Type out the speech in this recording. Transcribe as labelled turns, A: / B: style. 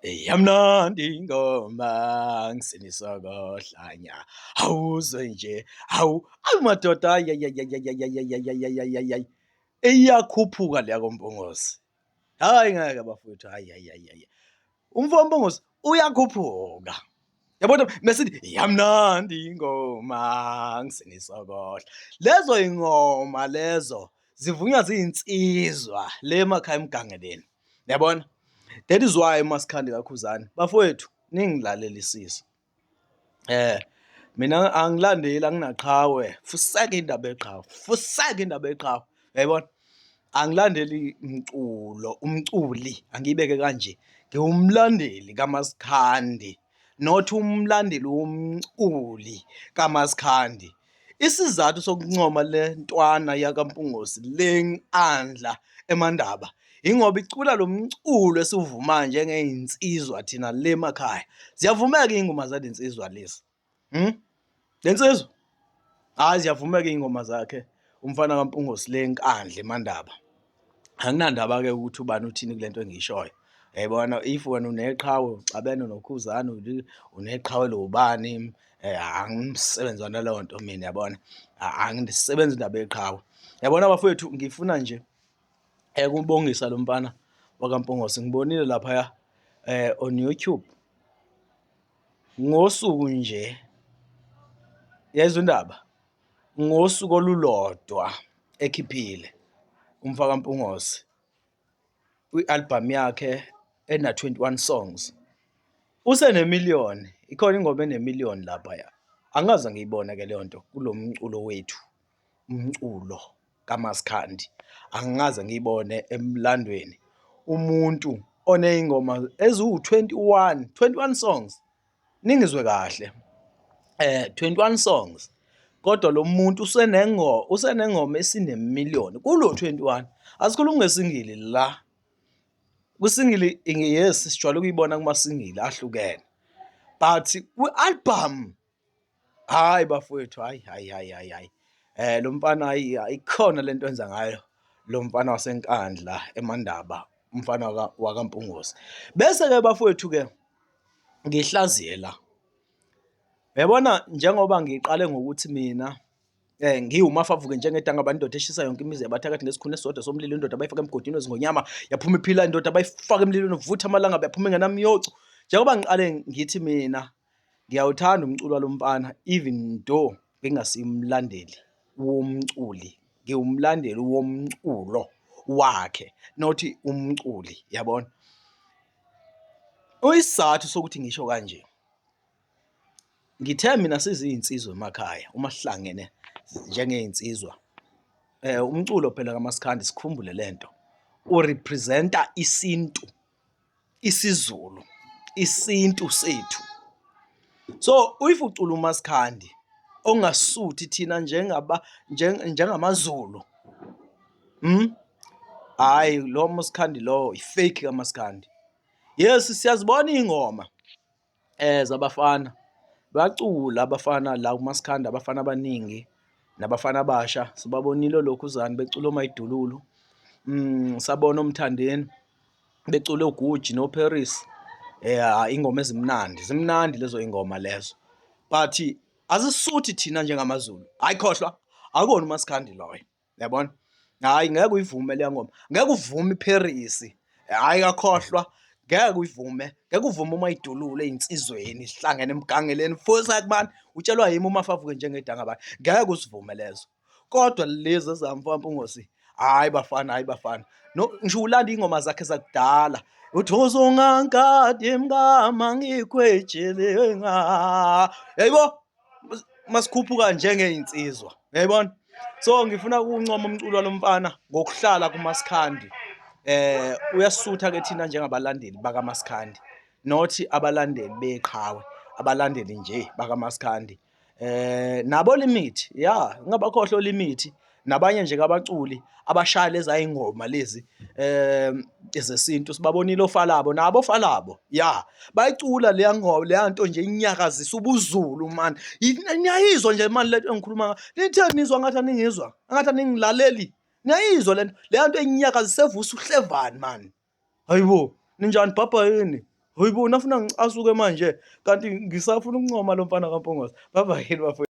A: Yamnandi ingoma ngisinisa kohlanya awuzwe nje hawu awu madoda ayayayayayayayayayayay iyakhuphuka leya koMpungose. Hayi ngeke bafowethu hayi hayi hayi hayi umfo woMpungose uyakhuphuka. Yabona mesithi yamnandi ingoma ngisinisa kohle. Lezo ingoma lezo zivunywa ziyinsizwa le emakhaya emgangeleni. Yabona? That is why uMasikhandi kaKhuzani bafowethu ningilalelisise. Eh mina angilandeli anginaqhawe fuseke indaba eqhawe fuseke indaba eqhawe uyayibona angilandeli mculo umculi angiyibeke kanje ngiwumlandeli kaMasikhandi not umlandeli womculi kaMasikhandi. Isizathu sokuncoma le ntwana yakaMpungose le Nkandla eMandaba ingoba icula lo mculo esiwuvumayo njengezinsizwa thina le emakhaya. Ziyavumeka iy'ngoma zale nsizwa lezi. Hmm? Le nsizwa? Hhayi ziyavumeka iy'ngoma zakhe umfana kaMpungose le Nkandla eMandaba. Anginandaba-ke ukuthi ubani uthini kule nto engiyishoyo. Uyayibona if wena uneqhawe uxabene noKhuzani uneqhawe lobani angimsebenzi wona leyo nto mina yabona. Angisebenzi indaba yeqhawe. Yabona bafowethu ngifuna nje ukubongisa lo mfana wakaMpungose ngibonile laphaya on YouTube ngosuku nje yezwa indaba ngosuku olulodwa ekhiphile umfaka Mpungose kwi-album yakhe ena-21 songs usenemiliyoni ikhona ingoma enemiliyoni laphaya angikaze ngiyibone ke leyo nto kulo mculo wethu umculo kaMaskandi angikaze ngiyibone emlandweni umuntu oney'ngoma eziwu-21 21 songs ningizwe kahle 21 songs kodwa lo muntu usenengo usenengoma esinemillion kulo 21 asikhulumi ngesingili la kwisingili yes sijwayele ukuyibona kumasingili ahlukene but kwi-album hayi bafowethu hayi hayi hayi hayi hayi lo mfana hayi ikhona lento enza ngayo lo mfana waseNkandla eMandaba umfana wakaMpungose bese ke bafowethu ke ngihlaziye la. Uyabona njengoba ngiqale ngokuthi mina ngiwumafavuke njengedangaba indoda eshisa yonke imizi yabathakathi ngesikhuni esisodwa somlilo indoda bayifaka emgodini wezingonyama yaphuma iphila indoda bayifaka emlilweni uvutha amalangabi yaphuma ingenamyocu. Njengoba ngiqale ngithi mina ngiyawuthanda umculo walo mfana even though ngingasimlandeli womculi, ngiwumlandeli womculo wakhe not umculi, yabona. Isizathu sokuthi ngisho kanje, ngithe mina siziyinsizwa emakhaya uma sihlangene njengey'nsizwa umculo phela kamaskandi sikhumbule lento u-represent-a isintu, isiZulu, isintu sethu. So if ucula umaskandi ongasuthi thina njengaba njengamaZulu Hhayi lo maskandi lo i-fake kamaskandi. Yes, siyazibona iy'ngoma zabafana, bayacula abafana la kumaskandi abafana abaningi nabafana abasha sibabonile olokhuzane becula oMayidululu, sabona oMthandeni becula oGuji noParis. Ingoma ezimnandi, zimnandi lezo y'ngoma lezo but azisuthi thina njengamaZulu, hhayi khohlwa akuwona umaskandi loyo. Yabona? Hhayi ngeke uyivume leya ngoma. Ngeke uvume iParis. Hhayi kakhohlwa. Ngeke uyivume. Ngeke uvume uma idulule ey'nsizweni sihlangene emgangeleni futhi kubani utshelwa yimi uma favuke njengedanga bani. Ngeke usivume lezo. Kodwa lezi ezamfampungosi hhayi bafana hhayi bafana. No ngisho ulanda iy'ngoma zakhe zakudala. Uthi uzungankadi mkama ngikhwejele nga. Yayibo? Masikhuphuka njengey'nsizwa uyayibona. So ngifuna ukuncoma umculo walo mfana ngokuhlala kumaskandi. Uyasutha ke thina njengabalandeli bakamaskandi not abalandeli beqhawe, abalandeli nje bakamaskandi. Nabo Limit ya ngingabakhohlwa oLimit nabanye nje abaculi abashaya leza y'ngoma lezi zesintu sibabonile oFalabo nabo oFalabo ya bayicula leya ngoma leya nto nje inyakazisa ubuZulu mani. Niyayizwa nje mani lento engikhuluma ngayo, nithe nizwa ngathi aningizwa, ngathi aningilaleli. Niyayizwa lento, leya nto enyakazisa evusa uhlevane man. Hayibo, ninjani bhabha yini? Hayibo, nafuna ngicasuke manje kanti ngisafuna ukuncoma lo mfana kaMpungose. Bhabha yini bafowethu?